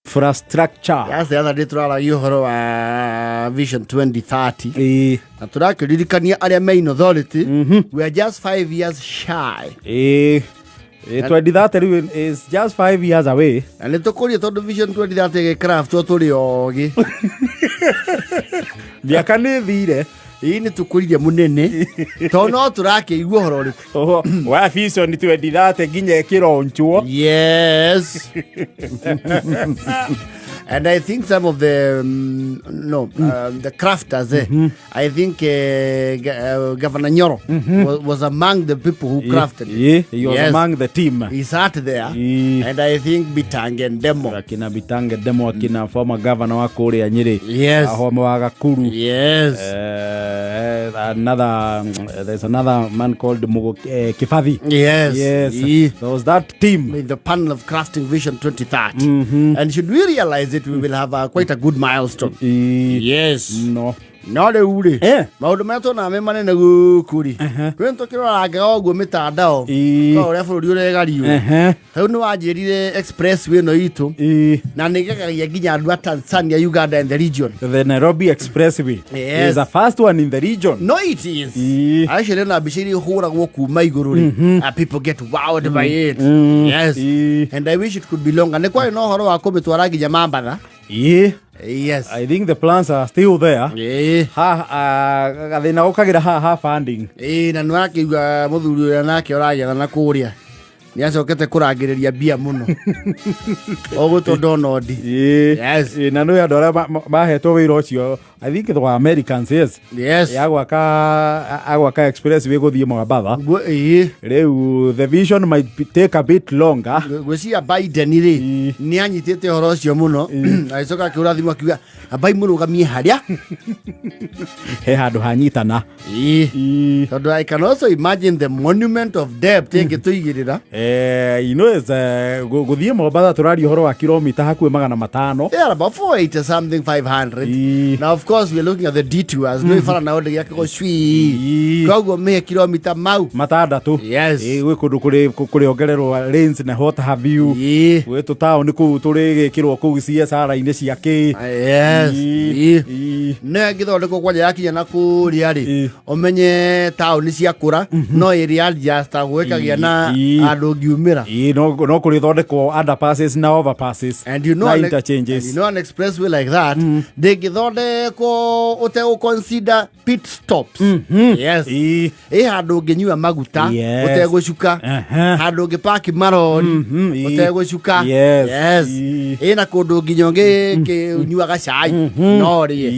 Infrastructure. Last the other day tũraragia ũhoro wa Vision 2030 na tũrakĩririkania arĩa me in authority, we are just 5 years shy. Ĩĩ. Ĩĩ, 2030 rĩu is just 5 years away. Na nĩ tũkũrie tondũ Vision 2030 ĩgĩcraftwo tũrĩ ogĩ. Mĩaka nĩ thire. Ĩĩ, nĩ tũkũrire mũnene tondũ no tũrakĩigua ũhoro ũrĩkũ. Oho, wa Vision 2030 nginya ĩkĩronchwo. Yes. And I think some of the no the crafters, I think Governor Nyoro was among the people who crafted it. Ĩĩ, he was among the team. He sat there, and I think Bitange Ndemo. Akina Bitange Ndemo, akina former governor wa kũrĩa Nyĩrĩ. Ahome wa Gakuru. Another there's another man called Mugo Kifathi. Yes. There was that team. In the panel of crafting Vision 2030. And should we realize it, we will have quite a good milestone. Yes. No. No rĩu rĩ, maũndũ marĩa tuonaga me manene gũkũ rĩ, rĩu nĩtũkĩrorangaga ũguo mĩtandao kwa ũrĩa bũrũri ũregariũ. Rĩu nĩ wanjĩrire expressway ĩno itũ na nĩ gegagia nginya andũ a Tanzania, Uganda and the region. The Nairobi Expressway is the first one in the region. No, it is actually na mbica iria ihũragwo kuma igũrũ rĩ, people get wowed by it. Yes. And I wish it could be longer. Nĩ kwarĩ na ũhoro wa kũmĩtwara nginya Mambatha. Yes. I think the plans are still there. Ha gathĩna gũkagĩra haha ha funding. Ĩĩ, na nĩwakĩigua mũthuri ũrĩa nake ũragĩetha na kũrĩa nĩ acokete kũrangĩrĩria mbia mũno ũgwĩtwo Donald. Yes. Ĩĩ, na nĩ andũ arĩa mahetwo wĩra ũcio, I think they were Americans, yes. Ya gwaka agwaka expressway gũthiĩ Mombatha. Rĩu the vision might take a bit longer. Ngwĩciria Biden rĩ, nĩ anyitĩte ũhoro ũcio mũno, agĩcoka akĩhũra thimũ akiuga ambai mũrũgamie harĩa he handũ hanyitana. Tondũ I can also imagine the monument of debt ĩngĩtũigĩrĩra. You know, gũthiĩ Mombatha tũraria ũhoro wa kilomita hakuhĩ 500. They are about 480 something, 500. Now, of course, we're looking at the detours. No ibara nao ndĩgĩakagwo cui. Koguo mĩhe kilomita mau. 6. Yes. Ĩĩ, gwĩ kũndũ kũrĩ ongererwo lanes na what have you. Gwĩ tũtaũni kũu tũrĩgĩkĩrwo kũu CSR-inĩ cia kĩ. No ĩngĩthondekwo kwanja yakinya na kũrĩa rĩ, ũmenye taũni ciakũra no ĩrĩ adjustagwo ĩkagĩa na handũ ũngiumĩra. Ĩĩ, no kũrĩthondekwo underpasses na overpasses And you know, na an, interchanges. And you know an expressway like that ndĩngĩthondekwo ũtegũ consider pit stops. Yes. Ĩ handũ ũngĩnyua maguta ũtegũcuka, handũ ũngĩpaki marori ũtegũcuka. Yes. Ĩna kũndũ nginya ũngĩnyuaga cai no rĩe.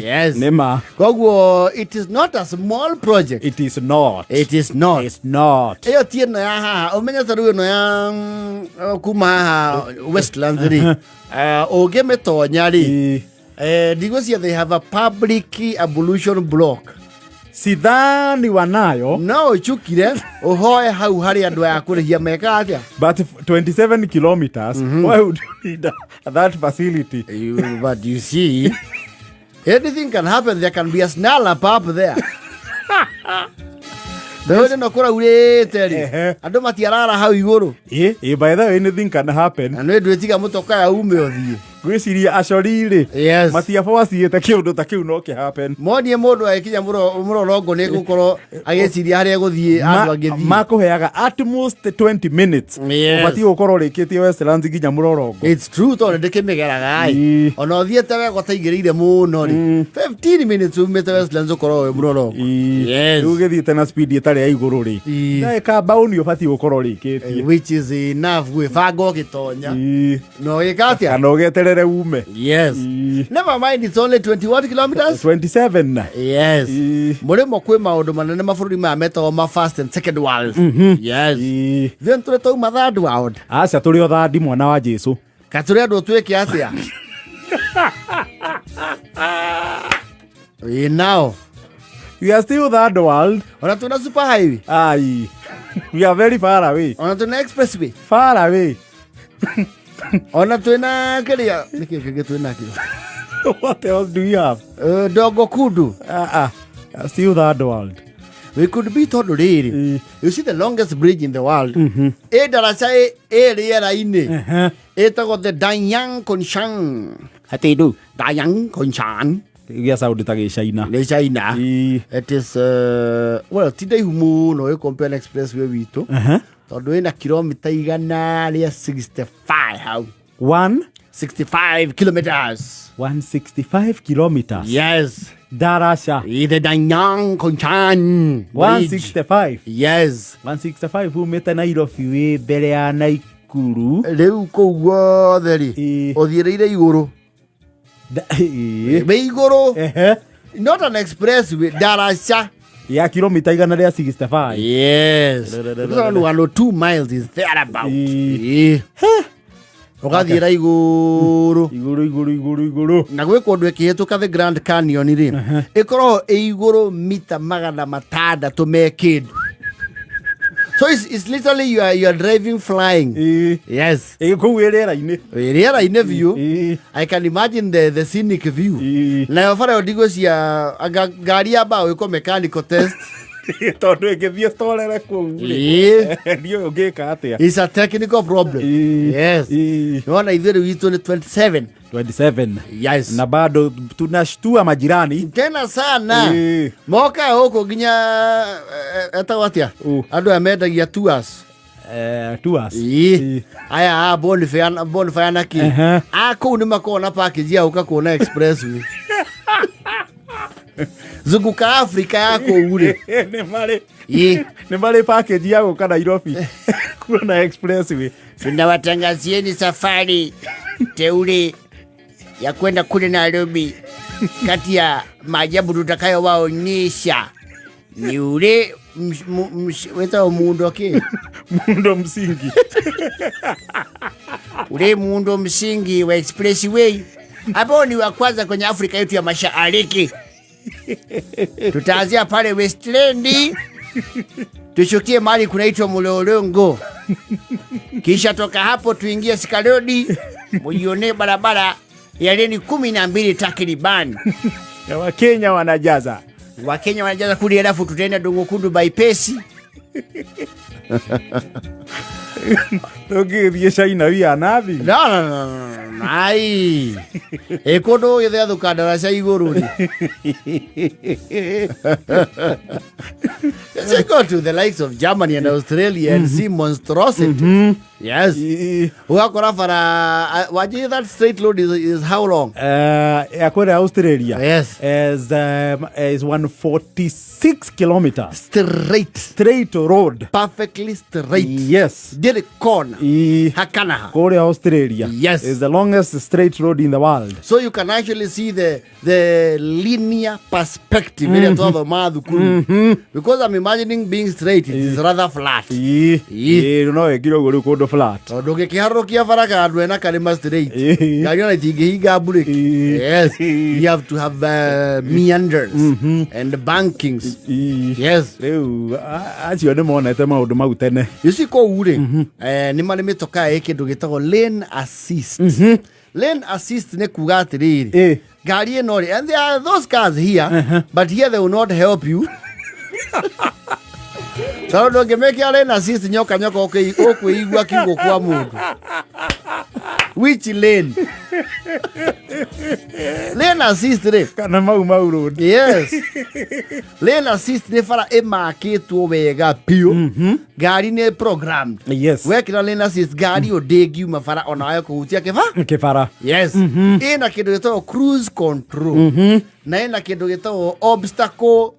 Yes. Nĩ ma. Koguo it is not a small project. It is not. It is not. It's not. Ĩyo ti ĩno ya haha ũmenye ta rĩu ĩno ya kuma haha Westlands rĩ, ũngĩmĩtonya rĩ, ndigwĩciria they have a public ablution block. Sidhani wanayo. No ũcukire ũhoe hau harĩ andũ aya kũrĩhia mekaga atĩa. But 27 kilometers, why would you need that facility? But you see, anything can happen. There can be a snarl up there. Rĩu ĩno kũraurĩte rĩ, andũ matiarara hau igũrũ. Ĩ, by the way, anything can happen. Na nĩ ndwĩtiga mũtoka ya ume ũthiĩ. Ngwĩciria acori rĩ, matiaboaciĩte kĩũndũ ta kĩu no kĩ happen. Monie mũndũ agĩkinya mũrorongo nĩ gũkorwo agĩciria harĩa egũthiĩ andũ angĩthiĩ. Makũheaga at most 20 minutes. Ũbatiĩ gũkorwo ũrĩkĩtie Westlands nginya mũrorongo. It's true, tondũ ndĩkĩmĩgeraga ĩ. Ona ũthiĩte wega ũtaigĩrĩire mũno rĩ, 15 minutes umĩte Westlands ũkorwo wĩ mũrorongo. Rĩu ũgĩthiĩte na speed ĩtarĩ ya igũrũ rĩ, ndagĩka mbaũni ũbatiĩ gũkorwo ũrĩkĩtie. Which is enough gwĩbanga ũgĩtonya na ũgĩka atĩa. Kana ũgeterere ume. Yes. Never mind, it's only 21 kilometers. 27. Yes. Mũrĩmo kwĩ maũndũ manene mabũrũri maya metagwo ma first and second world. Yes. Ithuĩ nĩtũrĩ twauma third world? Aca, tũrĩ o thandi, mwana wa Jesu. Ka tũrĩ andũ twĩke atĩa? Ĩ nao. We are still third world. Ona twĩna super highway. Ai, we are very far away. Ona twĩna expressway. Far away. Ona twĩna kĩrĩa nĩkĩ kĩngĩ twĩnakĩo? What else do we have? Dongo kundu. Ah, ah. Still third world. We could be, tondũ rĩrĩ, you see, the longest bridge in the world ĩ ndaraca ĩ rĩera-inĩ, ĩtagwo the Danyang Kunshan. Atĩ ndũ Danyang Kunshan. Gĩa sound ta gĩcaina. Nĩ China. It is well, ti ndaihu mũno ĩ compare na expressway witũ, tondũ ĩna kilomita 165 hau. One 65 kilometers. 165 kilometers. Yes. Ndaraca. The Danyang Kunshan Bridge. 165. Yes. 165 umĩte Nairobi wĩ mbere ya Naikuru. Rĩu kũu guothe rĩ, ũthiĩrĩire igũrũ. Wĩ igũrũ. Not an expressway, ndaraca. Ya kilomita 165. Yes. Because 102 miles is thereabout. Ũgathiĩra igũrũ. Igũrũ, igũrũ, igũrũ, igũrũ. Na gwĩ kũndũ ĩkĩhĩtũka the Grand Canyon rĩ, ĩkoragwo ĩ igũrũ mita 600 me kĩndũ. So it's literally you are driving, flying. Yes. Ĩ, kũu ĩ rĩera-inĩ. Wĩ rĩera-inĩ biũ. I can imagine the scenic view. Nayo bara ĩyo ndigwĩcia anga ngari yambaga gwĩkwo mechanical test. Tondũ ĩngĩthiĩ storere kũu rĩ, ndiũĩ ũngĩka atĩa. It's a technical problem. Yes. Nĩwona ithuĩ rĩu itũ nĩ 27. 27. Yes. Na bado tunashtua majirani. Tena sana. Moka gũkũ nginya etagwo atĩa? Ũ. Andũ aya mendagia tours. Tours. Aya a Bonfire, Bonfire na kĩ. A kũu nĩ makoragwo na package ya gũka kuona expressway. Zunguka Africa ya kũu rĩ. Nĩ marĩ nĩ marĩ package ya gũka Nairobi kuona expressway. Tunawatangazieni safari teule ya kwenda kule Nairobi. Kati ya maajabu tutakayowaonyesha ni ule wetagwo muundo ki? Muundo msingi. Ule muundo msingi wa expressway ambao ni wa kwanza kwenye Afrika yetu ya Mashariki. Tutaanzia pale Westland, tushukie mahali kunaitwa Mlolongo, kisha toka hapo tuingie Thika Road, mujionee barabara ya leni 12 takriban. Ya Wakenya wanajaza. Wakenya wanajaza kule, alafu tutaenda Dongo Kundu bypass. Tũngĩgĩthiĩ China, we are nothing. No, no, no, no, no. Ai. Ĩ kũndũ gũgĩthethũka ndaraca igũrũ rĩ. Just go to the likes of Germany and Australia and see monstrosities. Yes. Ũgakora bara wanjie, that straight road is how long? Ya kũrĩa Australia. Yes. Is 146 kilometers. Straight. Straight road. Perfectly straight. Yes. Ndĩrĩ corner. Hakanaha. Kũrĩa Australia. Yes. Is the longest straight road in the world. So you can actually see the linear perspective ĩrĩa twathoma thukuru. Because I'm imagining being straight, it is rather flat. Ĩ, no ĩngire ũguo rĩu kũndũ flat. Tondũ ũngĩkĩharũrũkia bara handũ hena karĩma straight, ngari ona itingĩhinga brake. Yes. You have to have meanders and bankings. Yes. Rĩu acio nĩ monete maũndũ mau tene. You see, kũu rĩ, nĩ marĩ mĩtokaa ĩ kĩndũ gĩtagwo lane assist. Lane assist nĩ kuga atĩrĩrĩ, ngari ĩno rĩ, and there are those cars here, but here they will not help you, tondũ ndũngĩmĩkĩra lane assist nyoka nyoka ũkwĩigua kiugo kwa mũndũ. Which lane? Lane assist rĩ, Kana mau mau road. Yes, lane assist nĩ bara ĩmakĩtwo wega biũ, ngari nĩ programmed. Wekĩra lane assist, ngari ĩyo ndĩngiuma bara ona wae kũhutia kĩba Kĩbara. Yes. Ĩna kĩndũ gĩtagwo cruise control na ĩna kĩndũ gĩtagwo obstacle,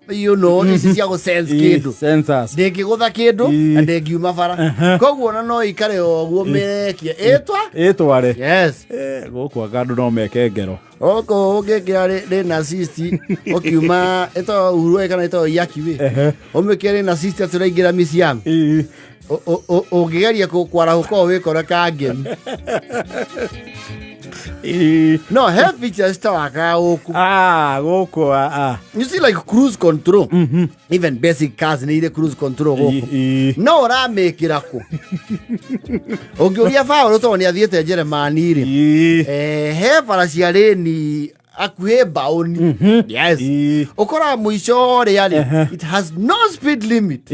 ici cia gũ sense kĩndũ. Sensors. Ndĩngĩgũtha kĩndũ na ndĩngiuma bara, koguo ona no ikare o ũguo mĩrekie ĩtwa. Ĩtware. Yes. Gũkũ anga andũ no meke ngero. Gũkũ ũngĩkĩra lane assist ũkiuma ĩtagwo Uhuru kana ĩtagwo Iyaki wĩ, ũmĩkĩre lane assist atĩ ũraingĩra miciam, ũngĩgeria kwarahũka o wĩkore kangemi. No he features tawakaga gũkũ. Ah, gũkũ ah, ah. You see, like cruise control, even basic cars nĩ irĩ cruise control gũkũ. No ũramĩkĩra kũ? Ũngĩũria Baũrũ, tondũ nĩ athiĩte Jeremani rĩ, he bara cia rĩni. Hakuhĩ mbaũni, yes. Ũkoraga mũico ũrĩa rĩ, it has no speed limit.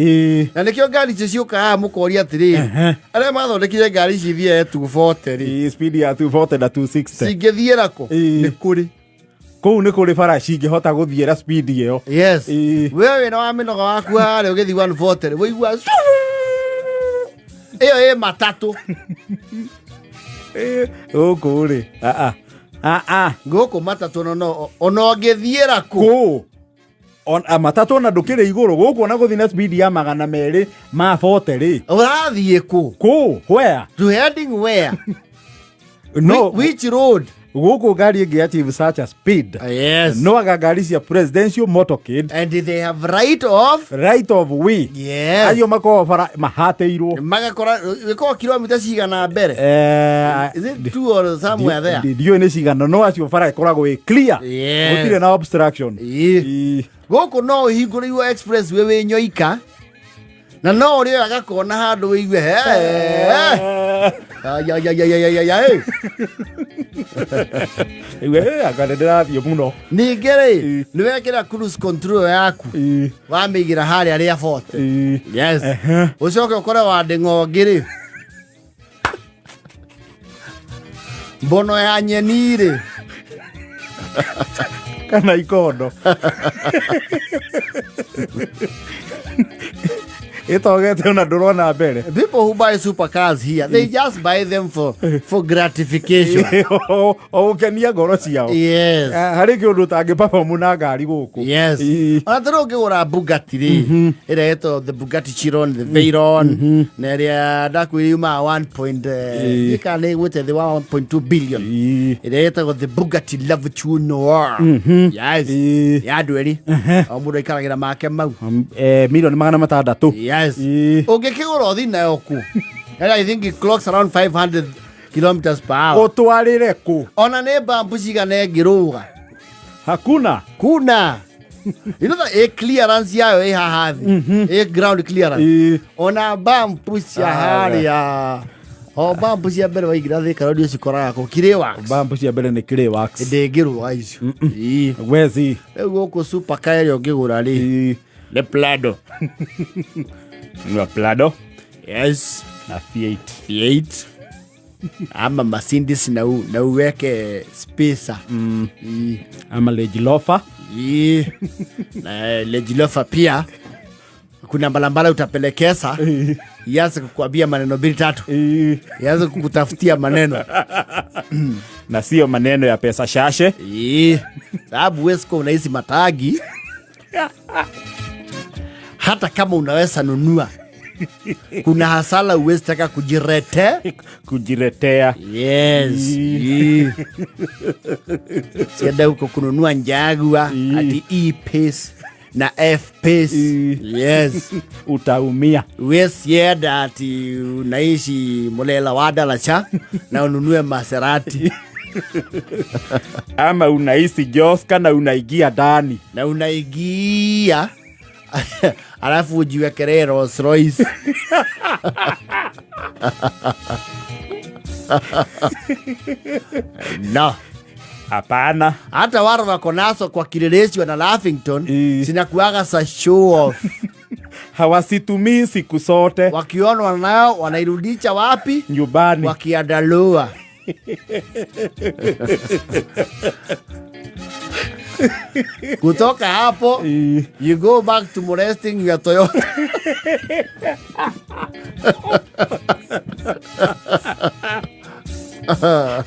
Na nĩkĩo ngari icio ciũkaga haha, mũkoria atĩrĩrĩ, arĩa mathondekire ngari ici ithiae 240 rĩ, Speed ya 240 na 260 cingĩthiĩra kũ? Nĩ kũrĩ. Kũu nĩ kũrĩ bara cingĩhota gũthiĩra speed ĩyo. Yes. We wĩna wa mĩnoga waku harĩa ũgĩthiĩ 140 rĩ, wĩigua ĩyo ĩ matatũ. Gũkũ rĩ, ah, ah, ah. Gũkũ matatũ no ona ũngĩthiĩra kũ? Kũ matatũ ona ndũkĩrĩ igũrũ gũkũ, ona gũthiĩ na speed ya 240 rĩ, Ũrathiĩ kũ? Kũ, where? To heading where? No. Which road? Gũkũ ngari ĩngĩ achieve such a speed, no anga ngari cia presidential motorcade. And they have right of right of way. Acio makoragwo bara mahatĩirwo. Magakora gĩkorwo kilomita cigana mbere? Is it two or somewhere there? Ndiũĩ nĩ cigana, no acio bara ĩkoragwo ĩ clear. Gũtirĩ na obstruction. Gũkũ no ũhingũrĩirwo expressway wĩ nyoika na no ũrĩoya gakona handũ wĩigue he. Ai, ai, ai, ai, ai, ai, ai. Igue, anga nĩ ndĩrathiĩ mũno. Ningĩ rĩ, nĩ wekĩra cruise control yaku, wamĩigĩra harĩa rĩa 40. Yes. Ũcoke ũkore wandĩng'ongĩ rĩ, mbono ya nyeni rĩ, kana ikondo ĩtogete ona ndũrona mbere. People who buy supercars here, they just buy them for gratification. O gũkenia ngoro ciao. Ah, harĩ kĩũndũ ũtangĩ na ngari gũkũ. Ona tarĩu ũngĩgũra Bugatti rĩ, ĩrĩa ĩtagwo the Bugatti Chiron, the Veyron, na ĩrĩa ndakwĩra yumaga 1 point kana nĩ ĩgwĩte thĩ wa 1.2 billion, ĩrĩa ĩtagwo the Bugatti La Voiture Noire, yes, ya andũ erĩ, o mũndũ aikaragĩra make mau. Milioni 600. Yes. Ũngĩkĩgũra ũthi nayo kũ? And I think it clocks around 500 kilometers per hour. Ũtwarĩre kũ? Ona nĩ bambu cigana ĩngĩrũga? Hakuna. Kuna, you know that ĩ clearance yayo ĩ haha thĩ, ĩ ground clearance. Ona bambu cia harĩa o bambu cia mbere waingĩra Thika Road ũcikoraga kũ? Clay Works. Bambu cia mbere nĩ Clay Works. Ndĩngĩrũga icio. Wezi. Rĩu gũkũ supercar ĩrĩa ũngĩgũra rĩ, nĩ Prado. Na Prado. Yes. Na V8. V8 ama Mercedes na uweke spacer. Ama Range Rover. Ii. Na Range Rover pia kuna mbalambala utapelekesa ianze kukuambia maneno mbili tatu, ianze kukutafutia maneno. Na sio maneno ya pesa shashe. Ii. Sababu huwezi kuwa unahisi matagi hata kama unaweza nunua, kuna hasara huwezi taka kujirete Kujiretea. Yes. Ii. Sienda huko kununua Jaguar ati E-Pace na F-Pace. Yes. Utaumia. Wesienda ati unaishi Mulela wa Daracha na ununue Maserati. Ama unahisi Joska na unaingia ndani. Na unaingia alafu ujiwekelee Rolls Royce. No. Hapana. Hata wale wako nazo kwa Kileleshwa na Lavington, zinakuaga za show off. Hawasitumii siku zote. Wakionwa nayo wanairudisha wapi? Nyumbani. Wakiandalua. Kutoka hapo, you go back to molesting your Toyota. Ah,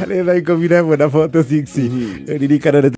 nĩ thaa 11 na 46. Ririkana nĩ